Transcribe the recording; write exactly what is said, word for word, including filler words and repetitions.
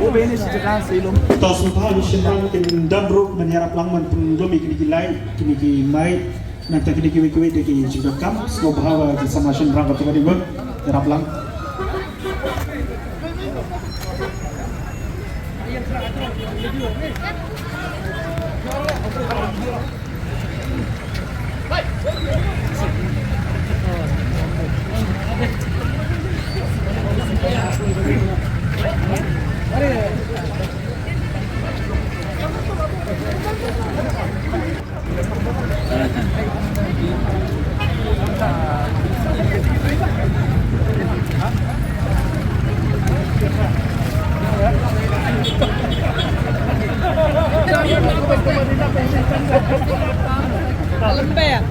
To sngewbha ïa ki shynrang kin don ruh ban ïarap lang ban pynlong ïa kine ki light, kine ki mic, nangta kine kiwei kiwei de ki jingdonkam, sngewbha ïa ki samla shynrang kata ka dei ban ïarap lang. Lembek.